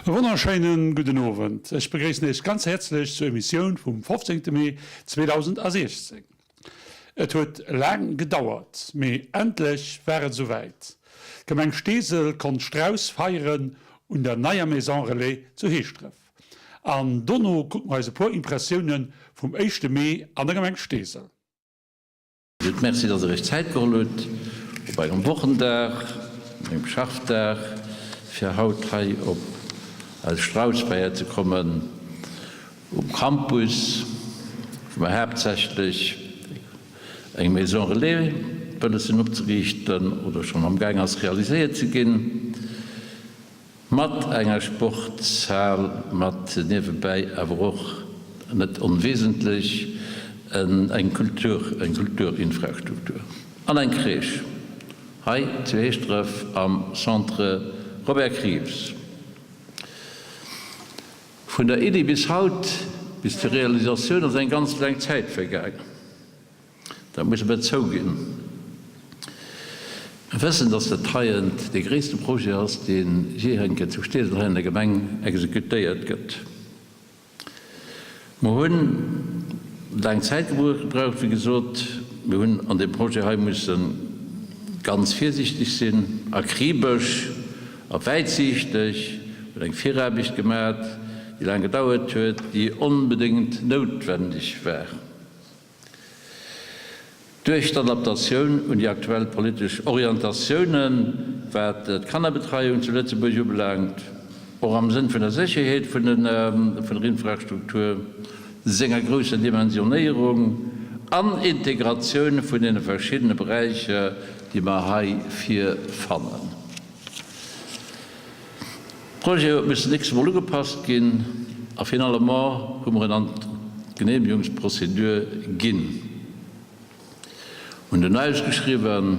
E wonnerschéinen gudden Owend. Ech begréissen Iech ganz häerzlech zur Emissioun vum 15 Mee 2016. Et huet laang gedauert, mee endlech war et esouwäit. D'Gemeng Steesel konnt Strauss feieren un der neier Maison Relais zu Heeschdref. An dono kucke mer eis e puer Impressioune vum éischte Mee an der Gemeng Steesel. Gutt, Merci, dass Der Iech Zäit geholl hutt, op engem Wochendag, engem Schaffdag, fir haut hei op eis Straussfeier ze kommen um Campus, wou mer haaptsächlech eng Maison Relais wëlles hunn opzeriichten oder schonn amgaang ass realiséiert ze ginn. Mat enger Sportshal, mat niewebäi awer och, net onwesentlech, eng Kultur, eng Kulturinfrastruktur an eng Crèche hei zu Heeschdref am Centre Robert Krieps. Vun der Iddi bis haut, bis zur Realisatioun ass eng ganz laang Zäit vergaangen. Dat musse mer zouginn. Mer wëssen, dass dat heient dee gréisste Projet ass, dee jee hei zu Steesel hei an der Gemeng exekutéiert gëtt. Mer hu laang Zäit gebraucht, wéi gesot. Mir hunn an deem Projet hei musse ganz virsiichteg sinn, akribesch a wäitsiichteg, hunn eng Viraarbecht gemat, déi laang gedauert huet, déi onbedéngt noutwendeg war. Duerch d'Adaptatioun un déi aktuell politesch Orientatiounen, wat d'Kannerbetreiung zu Lëtzebuerg ubelaangt, och am Sënn vun der Sécherheet vun der Infrastruktur, senger grousser Dimensionéierung an Integratioun vun deene verschiddene Beräicher, déi mer hei virfannen. Projet huet missen x-mol ugepasst ginn a finalement hu mer en an d'Genehmigungsprozedur ginn. Hunn dunn ausgeschriwwen.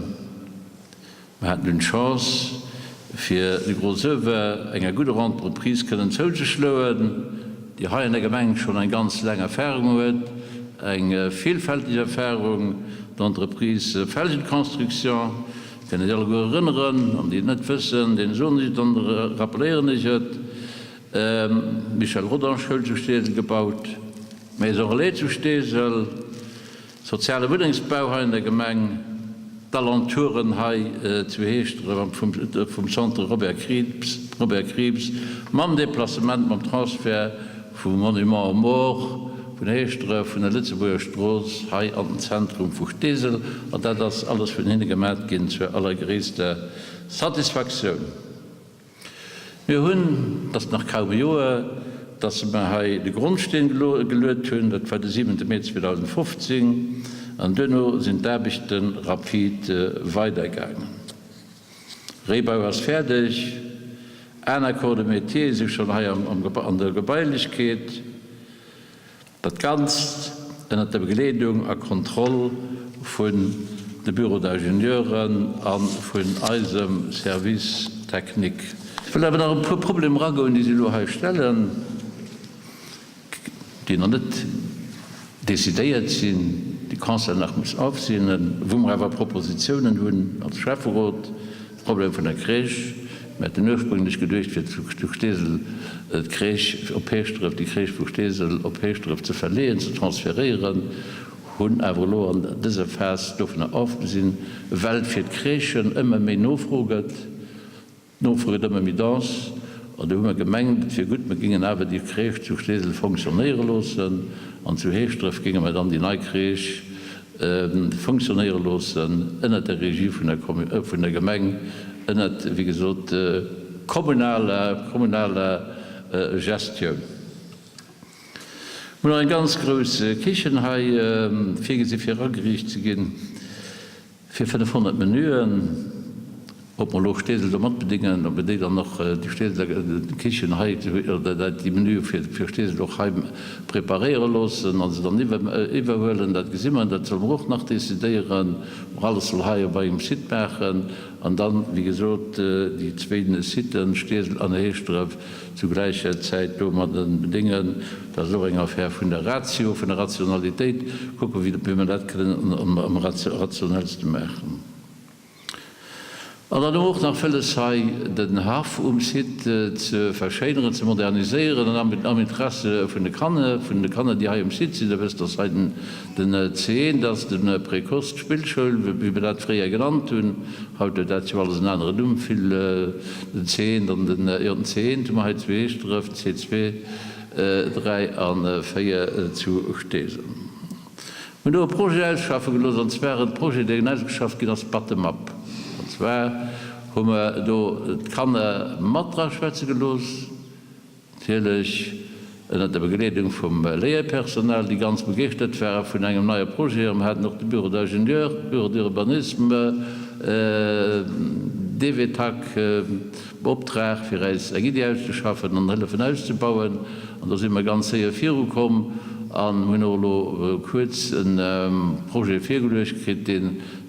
Mer haten dunn d'Chance fir de Gros Oeuvre enger gudder Entreprise kënnen zouzeschloen, déi hei an der Gemeng schonn eng ganz laang Erfahrung huet, eng villfälteg Erfahrung, d'Entreprise Felgen Construction. Kënnt Iech alleguer erënneren, an déi et net wëssen, deene soen ech et an rappeléieren ech et, Michel Rodange Schoul zu Steesel gebaut, Maison Relais zu Steesel, soziale Wunnengsbau hei an der Gemeng, d'Alentouren hei zu Heeschdref vum Centre Robert Krieps, Robert Krieps, mam Déplacement, mam Transfert Vum Monument aux Morts vun Heeschdref, vun der Lëtzebuerger Strooss hei an den Zentrum vu Steesel, an dat ass alles vun hinne gemat ginn zur allergréisster Satisfaktioun. Mir hunn, et ass nach kaum e Joer, dass mer hei de Grondsteen geluet hunn, dat war de siwente Mee 2015, an duerno sinn d'Aarbechte rapid weidergaangen. Réibau ass fäerdeg, aner Corps de métier si schonn hei an der Gebailechkeet. Dat Ganzt ënnert der Begleedung a Kontroll vun de Bureaux d'ingénieuren a vun eisem Service technique. Ech wëll awer nach op e puer Problemer agoen, déi sech elo hei stellen. déi nach net decidéiert sinn, déi Conseil nach muss aufsehnen, wou mer awer Propositionen hunn als Schäfferot, de Problem vun der Crèche. Mir haten ursprünglech geduecht, fir zu Steesel d'Crèche op Heeschdref, déi Crèche vu Steesel op Heeschdref ze verleeën, ze transféréieren, hunn awer elo an dëser Phas dovunner ofgesinn, well et fir d'Crèchen ëmmer méi Nofro gëtt. D'Nofro gëtt ëmmer méi dense an do hu mer gemengt, et wier gutt, mer géingen awer déi Crèche zu Steesel fonctionnéiere loossen an zu Heeschdref géinge mer dann déi nei Crèche fonctionnéiere loossen ënnert der Regie vun der vun der Gemeng, ënnert, wéi gesot, kommunaler, kommunaler Gestioun. Mir hunn och eng ganz grouss Kichen hei virgesi fir erageriicht ze ginn. Fir 500 Menüen, ob mer elo Steesel do mat bedéngen, ob mer déi dann och, déi Steeseler Kichen hei, oder déi Menüe fir Steesel och hei preparéiere loossen a se dann iwwerhuelen, dat gesi mer, dat solle mer och nach decidéieren. Mer alles soll hei op engem Site maachen an dann, wéi gesot, déi zwéin Siten, Steesel an Heeschdref, zu gläicher Zäit domadde bedéngen. Dat ass och eng Affär vun der Ratio, vun der Rationalitéit, kucken, wéi mer dat kënnen am rationellste maachen. An dann hu mer och nach wëlles hei den Haff um Site ze verschéineren, ze moderniséieren an am Interesse vun de Kanner, vun de Kanner déi hei um Site sinn. Der wësst, dass hei den C1 ass, de Précoce, d'Spillschoul, wéi mer dat fréier genannt hunn. Haut huet dat jo alles en aneren Numm, vill den C1 an den, jo den C1 hu mer hei zu Heeschdref, C2, 3 a 4 zu Steesel. Mir hunn do e Projet ausschaffe gelooss, an zwar e Projet, deen ausgeschafft ginn ass bottom up. An zwar hu mer do d'Kanner mat dra schwätze gelooss, natierlech ënnert der Begleedung vum Léierpersonal, déi ganz begeeschtert ware vun engem neie Projet. A mer haten och de Bureau d'ingénieur, de Bureau d'urbanisme, d'Devetac beoptraagt, fir eis eng Iddi auszeschaffen an hëllefen auszebauen. An do si mer ganz séier virukomm an hunn och elo kuerz e Projet virgeluecht kritt, dee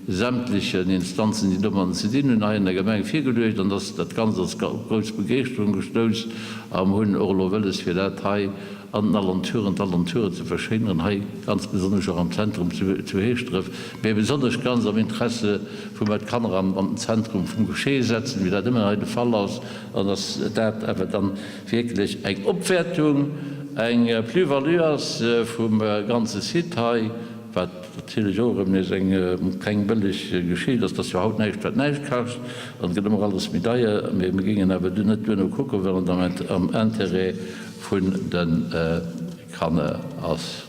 sämtlechen Instanzen, déi domadden ze dinn hunn, hei an der Gemeng virgeluecht. An dass dat Ganzt ass op grouss Begeeschterung gestouss a mer hunn och elo wëlles, fir dat hei an den Alentouren, d'Alentouren ze verschéineren, hei ganz besonnesch och am Zentrum zu Heeschdref, mä besonnesch ganz am Interesse wou mer d'Kanner an den Zentrum vum Gescheh setzen, wéi dat ëmmer hei de Fall ass, an dass dat awer dann wierklech eng Opwäertung, eng Plus-value ass vum ganze Site hei, wat natierlech och erëm nees eng keng bëlleg Geschicht ass. Et ass jo haut näischt wat näischt kascht an et gëtt ëmmer alles méi deier, mä mir géingen awer net duerno kucken, well et am Intérêt vun de Kanner ass.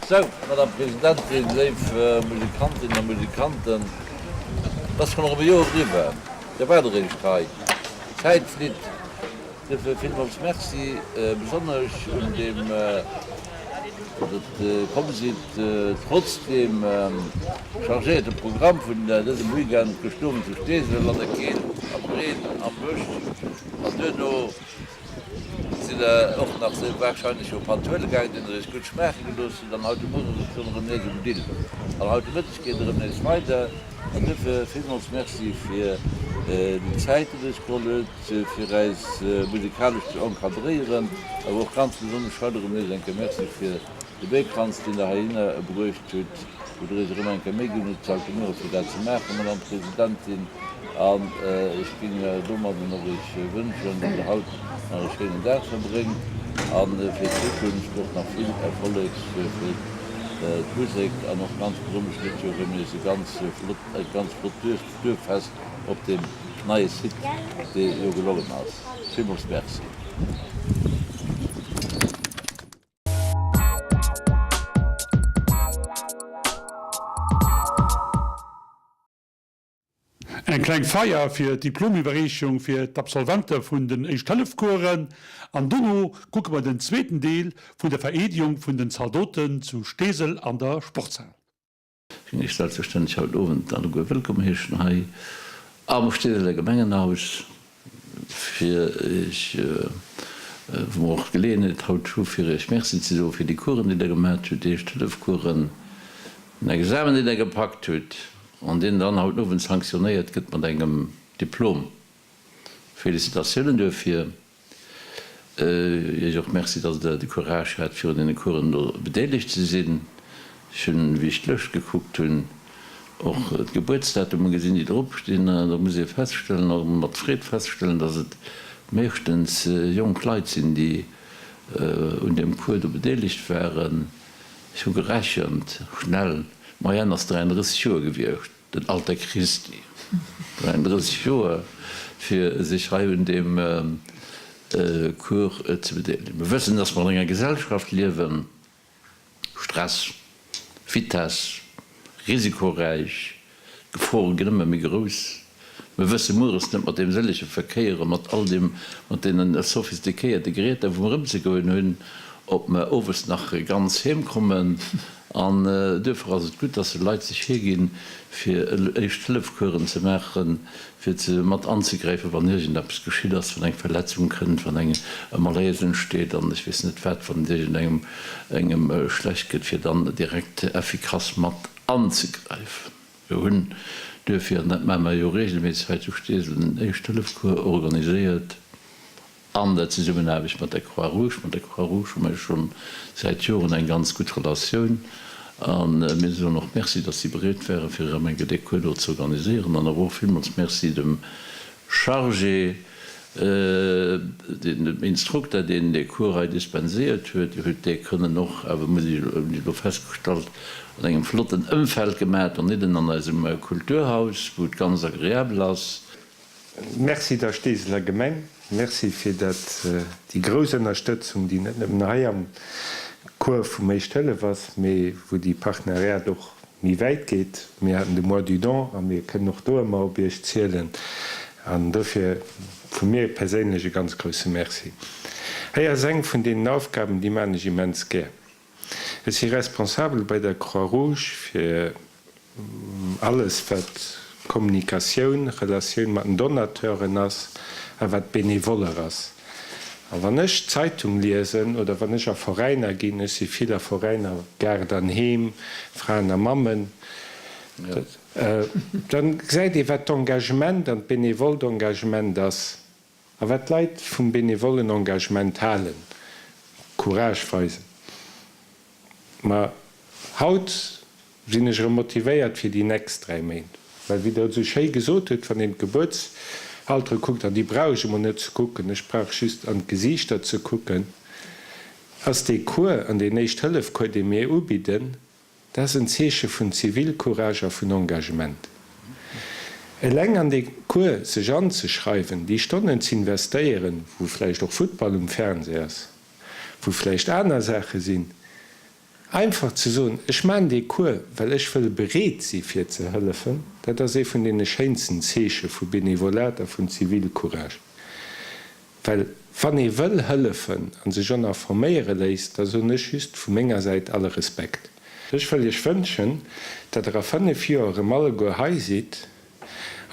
Sou, Madame Presidentin, léif Musikantinnen a Musikanten, et ass schonn erëm e Joer eriwwer, Dir waart eréischt hei, d'Zäit flitt. Duerfir villmools Merci, besonnesch un deem, datt Der komm sidd, trotz deem chargéierte Programm vun dësem Weekend, gëscht Owend zu Steesel an der Keelt, am Reen, am Bësch an duerno, Sidd der och nach sou wahrscheinlech op Pantoule gaangen, deen der iech gutt schmaache gelooss hutt, an haut de Mueren ass et schonn erëm nees um Dill an haut de Mëtteg geet et erëm nees weider. An duerfir villmools Merci fir déi Zäit déi der iech geholl hutt fir äis musikalesch ze encadréieren, awer och ganz besonnesch haut erëm nees eng Kéier Merci fir De Békranz, deen Der heihinner bruecht hutt, wou Der Iech erëm eng Kéier Méi ginn hutt haut de Muere fir dat ze maachen, Madame Presidentin. An ech géing domadden och Iech wënschen, datt Der haut nach e schéinen Dag verbréngt a fir d'Zukunft och nach vill Erfolleg fir d'Musek an och ganz besonnesch dëst Joer erëm nees e ganz flott, e ganz flott Duerffest op deem neie Site, dee jo gelongen ass. Villmools Merci. Eng kleng Feier fir d'Diplomiwwerreechung fir d'Absolvente vun den Éischt-Hëllef-Coursen an dono kucke mer den zweeten Deel vun der Vereedegung vun den Zaldoten zu Steesel an der Sportshal. Ech géing Iech selbstverständlech haut Owend alleguer wëllkomm heeschen hei am Steeseler Gemengenhaus, fir Iech, wou mer och d'Geleeënheet haut hu fir Iech Merci ze soe fir déi Coursen, déi Der gemat hutt, déi Éischt-Hëllef-Coursen, den Examen, deen Der gepackt hutt an deen dann haut Owend sanktionéiert gëtt mat engem Diplom. Félicitatiounen duerfir. Iech och Merci, dass Der de Courage hat, fir un deene Coursen do bedeelegt ze sinn. Ech hunn, wéi ech d'Lëscht gekuckt hunn, och d'Gebuertsdatume gesinn, déi drop stinn. An da muss ee feststellen, och mat Freed feststellen, dass et meeschtens jonk Leit sinn, déi un deem Cours do bedeelegt waren. Ech hu gerechent, schnell, d'Moyenne ass 33 Joer gewiescht. Den Alter Christi, 33 Joer, fir sech hei un deem Cours ze bedeelegen. Mir wëssen, dass mer an enger Gesellschaft liewen, Stress, Vitesse, risikoräich, d'Gefore ginn ëmmer méi grouss. Mir wësse mueres net mat deem sëllege Verkéier a mat all deem, mat deene sophistiquéierte Geräter, wou mer ëmzegoen hunn, ob mer owes nach ganz heem kommen. An duerfir ass et gutt, dass de Leit sech hierginn, fir Éischt-Hëllef-Coursen ze maachen, fir ze mat anzegräifen, wann iergendeppes geschitt ass, wann eng Verletzung kënnt, wann eng e Malaise entsteet an ech weess net wat, wann et iergendengem engem schlecht gëtt, fir dann direkt effikass mat anzegräifen. Mir hunn duerfir, an dat maache mer jo regelméisseg hei zu Steesel, en Éischt-Hëllef-Cours organiséiert an der Zesummenaarbecht mat der Croix-Rouge. Mat der Croix-Rouge hu mer jo schonn säit Joren eng ganz gutt Relatioun a mir soen och Merci, dass si bereet waren, fir erëm eng Kéier dee Cours do ze organiséieren. An awer och villmools Merci dem Chargé, dem Instrukter, deen dee Cours hei dispenséiert huet. Dir hutt dee kënnen och awer, muss ech hunn ech elo festgestallt, an engem flotten Ëmfeld gemaach an nidden an eisem Kulturhaus, wou et ganz agreabel ass. Merci der Steeseler Gemeng, merci fir dat, déi grouss Ënnerstëtzung, déi net nëmmen hei am Cours vum Éischt Hëllef ass, mee wou déi Partenariat och méi wäit geet. Mir haten de Mois du Don a mir kënnen och do ëmmer op Iech zielen. An dofir vu mir perséinlech e ganz grousse Merci. Hei ass eng vun deenen Aufgaben, déi maachen ech immens gär. Ech si responsabel bei der Croix-Rouge fir alles wat Kommunikatioun, Relatioun mat den Donateuren ass a wat Benevoller ass. A wann ech d'Zeitung liesen oder wann ech a Veräiner ginn, ech si vill a Veräiner, Gaart an Heem, Fraen a Mammen, da gesäit ee wat d'Engagement an d'benevolt Engagement ass. A wat d'Leit vum benevollen Engagement halen, Courage weisen. Ma haut sinn ech erëm motivéiert fir déi nächst 3 Méint. Well wéi Der et esou schéi gesot hutt, wann een d'Gebuertsaltere kuckt, an déi brauch ech emol net ze kucken, ech brauch just an d'Gesiichter ze kucken, ass dee Cours an deen Éischt-Hëllef-Cours, dee mir ubidden, Dat ass en Zeeche vun Zivilcourage a vun Engagement. Eleng an dee Cours sech anzeschreiwen, déi Stonnen z'investéieren, wou vläicht och Futtball um Fernseh ass, wou vläicht aner Saache sinn. Einfach ze soen, ech maachen dee Cours, well ech wëll bereet si fir ze hëllefen, dat ass ee vun deene schéinsten Zeeche vu Benevolat a vun Zivilcourage. Well wann ee wëll hëllefen a sech och nach forméiere léisst, da soen ech just vu menger Säit alle Respekt. Ech wëll Iech wënschen, datt Der a 5 Joer erëm alleguer hei sidd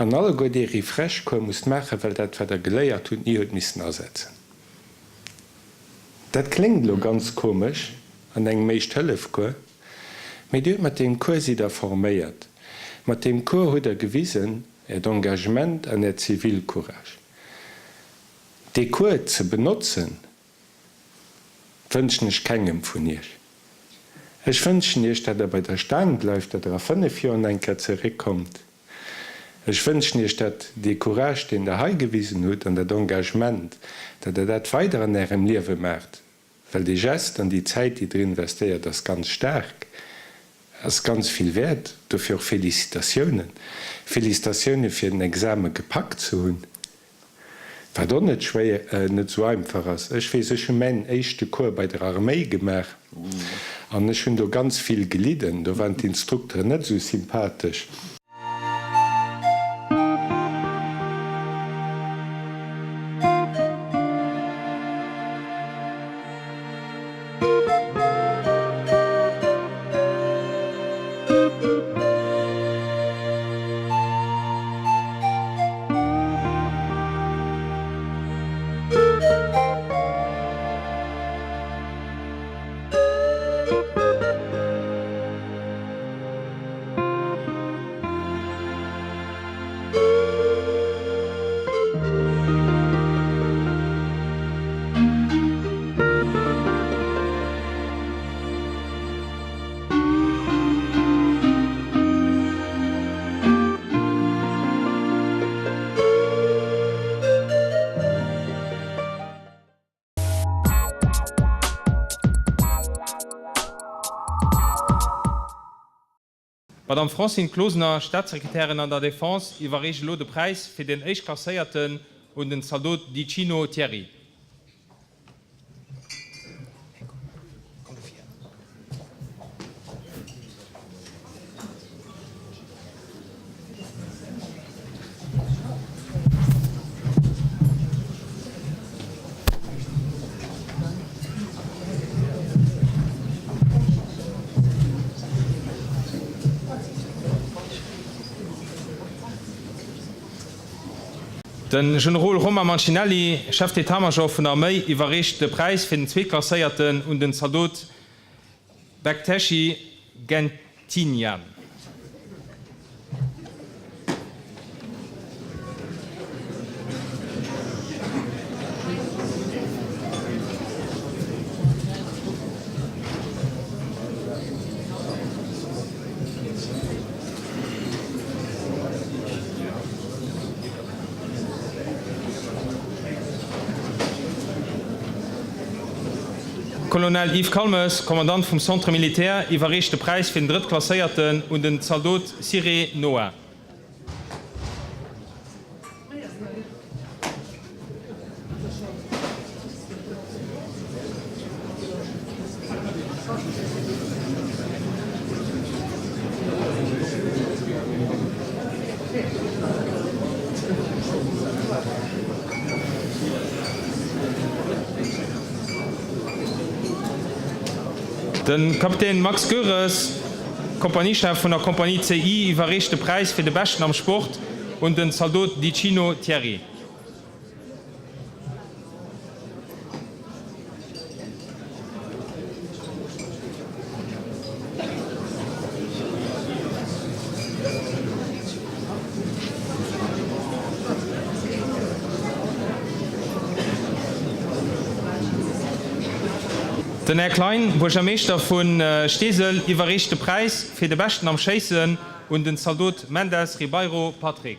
an alleguer dee Refresh-Cours musst maachen, well dat wat Der geléiert hutt, ni huet missen asetzen. Dat kléngt elo ganz komesch an engem Éischt-Hëllef-Cours, mee Dir hutt mat deem Cours sidd Der forméiert. Mat deem Cours hutt Der gewisen, Äert Engagement an Är Zivilcourage. Dee Cours ze benotzen, wënschen ech kengem vun Iech. Ech wënschen Iech, dat Der bei der Staang bleift, dat Der a 5 Joer eng Kéier zeréckkommt. Ech wënschen Iech, dat dee Courage, deen Der hei gewisen hutt, an dat Engagement, dat Der dat weider an Ärem Liewe maacht, well dee Geste an déi Zäit, déi Der investéiert, ass ganz staark, ass ganz vill wäert. Dofir och Félicitatiounen. Félicitatiounen, fir den Exame gepackt ze hunn. Wat och net schwéier, net esou einfach ass. Ech weess, ech hu mäin éischte Cours bei der Arméi gemaach an ech hunn do ganz vill gelidden. Do waren d'Instrukteren net esou sympathesch. D'Madame Francine Closener, Staatssekretärin an der Defense, iwwerreecht elo de Präis fir den Éischtklassierten un den Zaldot Di Cino Thierry. De Generol Romain Mancinelli, Chef d'État-Major vun der Arméi, iwwerreecht de Präis fir den Zweetklasséierten un den Zaldot Bekteshi Gentinian. Colonel Yves Calmes, Kommandant vum Centre Militaire, iwwerreecht de Präis fir den Drëttklasséierten un den Zaldot Ciré Noah. De Kapitän Max Goeres, Kompaniechef vun der Kompanie CI, iwwerreecht de Präis fir de Beschten am Sport un den Zaldot Di Cino Thierry. Den Här Klein, Buergermeeschter vu Steesel, iwwerreecht de Präis fir de Beschten am Schéissen un den Zaldot Mendes Ribeiro Patrick.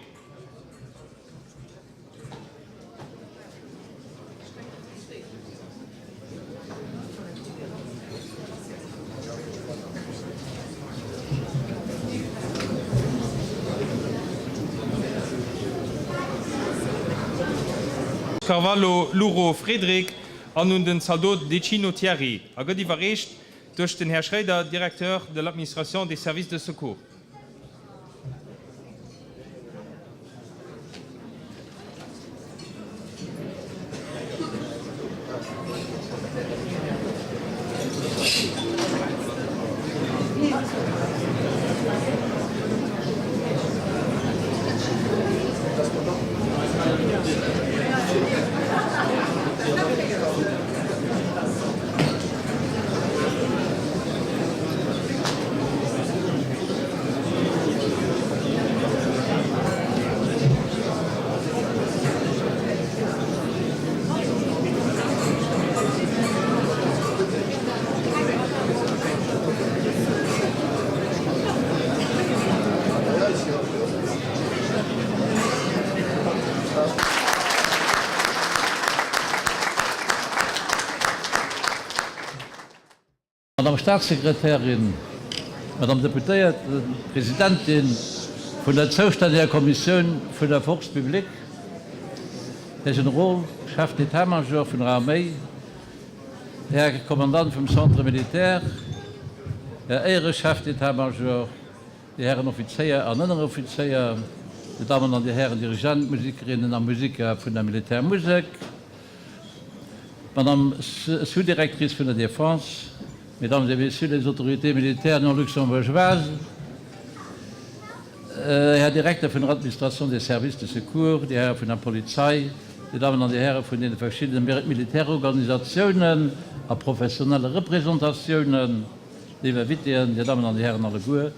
Carvalho Luro Frédéric an un den Zaldot Decino Thierry a gëtt iwwerreecht. duerch den Här Schréider, Directeur de l'administration des services de secours. Madame Staatssekretärin, Madame Deputéierten, Presidentin vun der zoustänneger Kommissioun vun der Force publique, Här Generol, Chef d'état-major vun der Arméi, Här Kommandant vum Centre militaire, Här Éierechef d'état-major, Dir Hären Offizéier an Ënneroffizéier, Dir Dammen an Dir Hären Dirigent, Musikerinnen a Musiker vun der Militärmusek, Madame Sous-directrice vun der Défense, Mesdames et Messieurs les autorités militaires non luxembourgeoises, Här Direkter vun der Administration des services de secours, Dir Häre vun der Polizei, Dir Dammen an Dir Häre vun deene verschiddene Militärorganisatiounen a professionelle Representatiounen, Léif Invitéen, Dir Dammen an Dir Hären alleguer,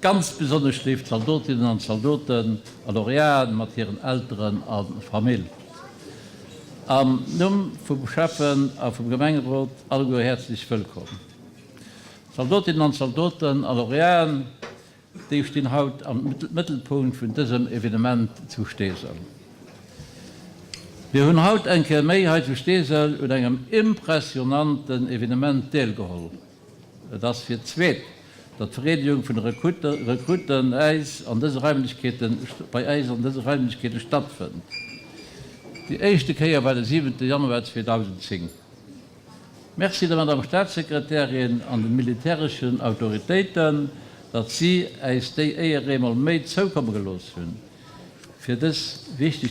ganz besonnesch léif Zaldotinnen an Zaldoten a Lauréaten mat hiren Elteren a Famill. Am Numm vum Schäffen a vum Gemengerot alleguer häerzlech wëllkomm. Zaldotinnen an Zaldoten a Lauréaten, déi stinn haut am Mëttelpunkt vun dësem Evenement zu Steesel. Mir hunn haut eng Kéier méi hei zu Steesel un engem impressionanten Evenement deelgeholl. Et ass fir d'zweet, datt d'Vereedegung vun de Rekrutten äis an dëse Raimlechkeeten, bei äis an dëse Raimlechkeete stattfënnt. Déi éischte Kéier war de siwente Januar 2010. Merci der Madame Staatssekretärin an de militäreschen Autoritéiten, datt si äis déi Éier eemol méi zoukomme gelooss hunn. Fir dës wichteg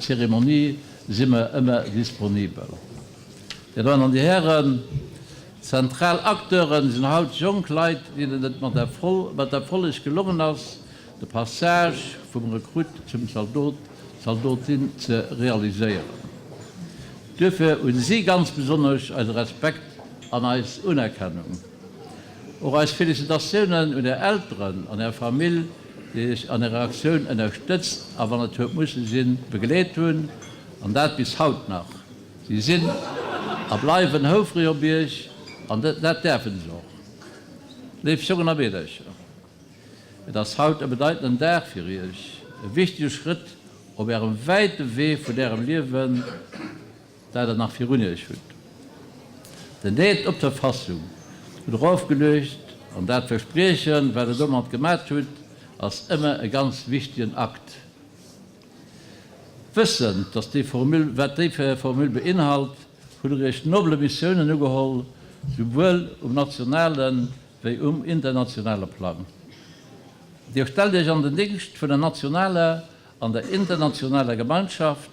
Zeremonie si mer ëmmer disponibel. Dir Dammen an Dir Hären, zentral Acteure sinn haut jonk Leit, deenen et mat Erfolleg gelongen ass, de Passage vum Rekrutt zum Zaldot, Zaldotin ze realiséieren. Duerfir hu si ganz besonnesch eise Respekt an eis Unerkennung. Och eis Felicitatiounen un Är Elteren an Är Famill, déi Iech an Ärer Aktioun ënnerstëtzt a wann et huet musse sinn, begleet hunn, an dat bis haut nach. Si sinn a bleiwen houfreg op Iech, an dat däerfen se och. Léif Jongen a Meedercher, et ass haut e bedeitenden Dag fir Iech, e wichtege Schrëtt op Ärem wäite Wee vun Ärem Liewen, dat Der nach virun Iech hutt. Den Eed op d'Verfassung hutt Der ofgeluecht, an dat Verspriechen, wat Der domat gemat hutt, ass ëmmer e ganz wichtegen Akt. Wëssend, dass déi Formule, wat déi Formule beinhalt, hutt Der Iech nobele Missiounen ugeholl, souwuel um nationale wéi um internationale Plang. Dir stellt Iech an den Dingscht vun der nationaler an der internationaler Gemeinschaft,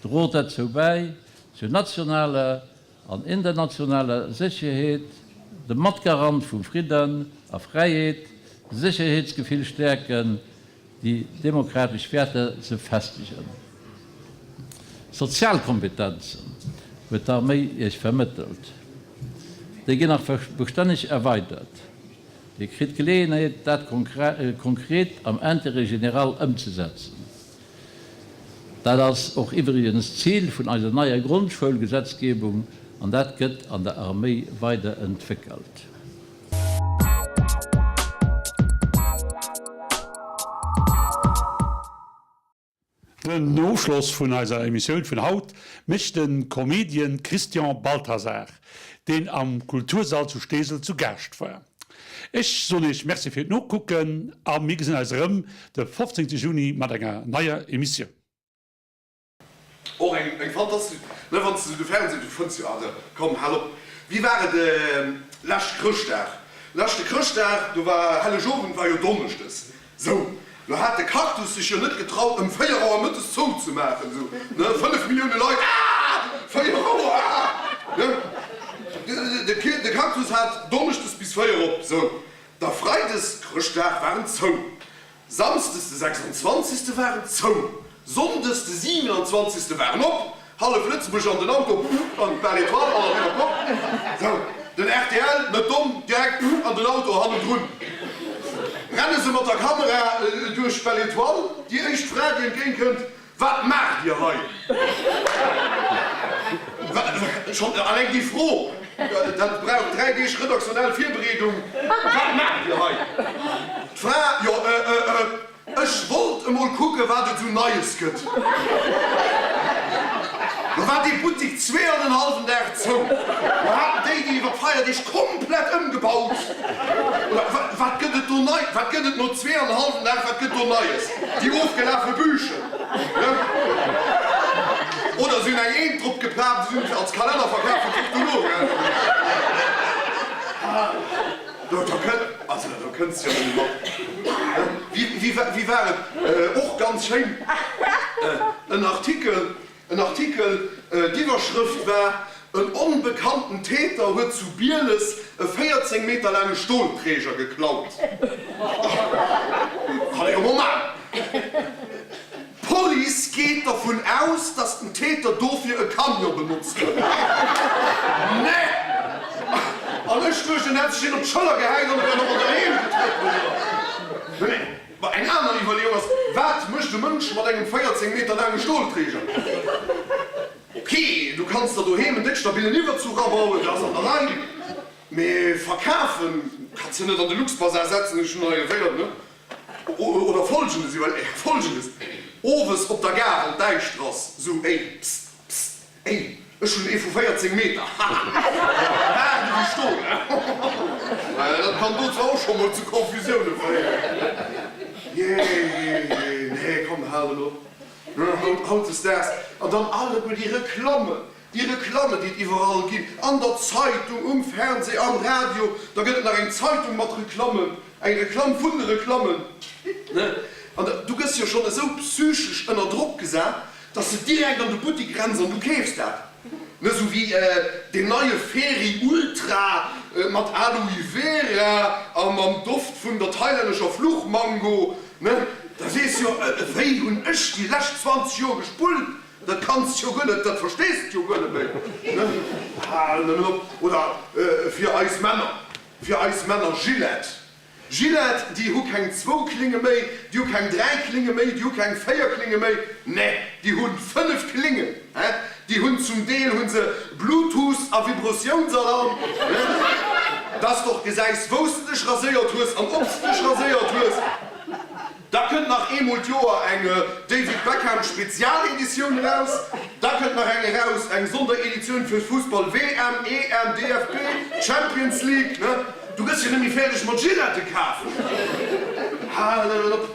drot derzou bäi, zur nationaler an internationaler Sécherheet, de Matgarant vu Fridden a Fräiheet, Sécherheetsgefill stäerken, déi demokratesch Wäerter ze festegen. Sozial Kompetenzen huet d'Arméi Iech vermëttelt. Déi ginn nach bestänneg erweidert. Dir kritt d'Geleeënheet, dat konkret am Intérêt général ëmzesetzen. Dat ass och iwwregens d'Zil vun eiser neier Grondschoulgesetzgebung an dat gëtt an der Arméi weider entwéckelt. Den Ofschloss vun eiser Emissioun vun haut mécht de Comedian Christian Balthasar, deen am Kultursall zu Steesel zu Gaascht war. Ech soen iech Merci fir d'Nokucken a mir gesinn eis erëm de 15 Juni mat enger neier Emissioun. Och eng eng fantastesch, ne, wann s de sou de Fernseh, du fënns jo, ah, komm, hal op. Wéi war et lescht Chrëschtdag? Leschte Chrëschtdag, do war Hellegowend, war jo Donneschdes. Sou, lo hat de Cactus sech jo net getraut ëm 4 Auer mëttes zou ze maachen, sou, ne, 5 Millioune Leit, aah, 4 Auer, aah, ne. De Cactus hat Donneschdes bis 4 op, sou, da Freides, Chrëschtdag, war en zou. Samsdes de 26 war en zou, Sonndes de 27 war en op, hallef Lëtzebuerg an den Auto, an d'Belle Etoile an an d'Coque, sou den rtl, net domm, direkt an den Auto hannendrun. Renne se mat der Kamera duerch d'Belle Etoile, déi éischt Fra déi entgéint kënnt, Wat maacht Dir hei? Schonn alleng déi Fro, dat brauch 3 Deeg redaktionell Virbereedung. Wat maacht Dir hei? D'Fra, Jo, ech wollt emol kucken, wat et esou Neies gëtt. Do war dee Buttik zwee an en hallwen Dag zou. Do haten déi déi iwwer d'Feierdeeg komplett ëmgebaut. Oder wat gëtt et do nei? Wat gëtt et no 2,5 Dag, wat gëtt do Neies? Déi ofgelafe Bûchen, ne? Oder si hunn eng Eent drop geplaapt, si hunn se als Kalenner verkaf fir d'Woch dono, gell? Do, do kënnt, also do kënns de jo net méi mat, ne? Wéi, wéi, wéi war et? Och ganz schéin, en Artikel, En Artikel, d'Iwwerschrëft war, En onbekannten Täter huet zu Bieles e 14 Meter laange Stolträger geklaut. Kann ee jo mol maachen. D'Police geet dervun aus, datt den Täter dofir e Camion benotzt huet. Ne! An ech duecht, en hätt sech een op d'Schëller gehäit an e wär domadder heem getrëppelt. Ma eng aner Iwwerleeung ass, Wat mécht e Mënsch mat engem 14 Meter laange Stolträger? Ok, du kanns der doheem en déck stabilen Iwwerzuch abauen, dat ass an der Rei, mee verkafen kanns de net an de Luxbazar setzen, ech hunn hei e Véierel, ne? Oder folgendes Iwwerleeung, folgendes, Owes op der Gare, wann d'däischter ass, sou, Ey, psst, psst, Ey, ech hunn ee vu 14 Meter, haha! Haart ewéi Stol, he? Dat kann do zwar och scho mol zu Confusioune féieren. Jee, jee, jee, nee, komm, hal en op, haut, hautdesdaags. An dann alleguer déi Reklammen, déi Reklammen, déi et iwwerall ginn, an der Zeitung, um Fernseh, am Radio, da gëtt et nach eng Zeitung mat Reklammen, eng Reklamm vun de Reklammen, ne? An du gëss jo schonn esou psychesch ënner Drock gesat, Dass de direkt an de Buttik renns an du keefs dat. Ne sou wéi deen neie Feri Ultra mat Aloe Vera a mam Doft vun der thailännescher Fluchmango, ne? Da sees jo, wéi hunn ech déi lescht 20 Joer gespullt? Dat kanns jo guer net, dat verstees de jo guer net méi, ne? Hal nëmmen op. Oder fir eis Männer, fir eis Männer Gillette. Gillette, déi hu keng zwou Klinge méi, déi hu keng dräi Klinge méi, déi hu keng véier Klinge méi, ne, déi hu fënnef Klingen, he, déi hunn zum Deel hu se Bluetooth a Vibratiounsalarm, ne, dass d'och gesäis, wou s de dech raséiert hues an ob s de dech raséiert hues. Da kënnt nach eemol d'Joer eng David Beckham Spezialeditioun eraus. Da kënnt nach eng eraus, eng Sondereditioun fir Fussball WM, EM, DFB, Champions League, ne? Du gëss jo net méi fäerdeg mat Gillette kafen. Hal nëmmen op.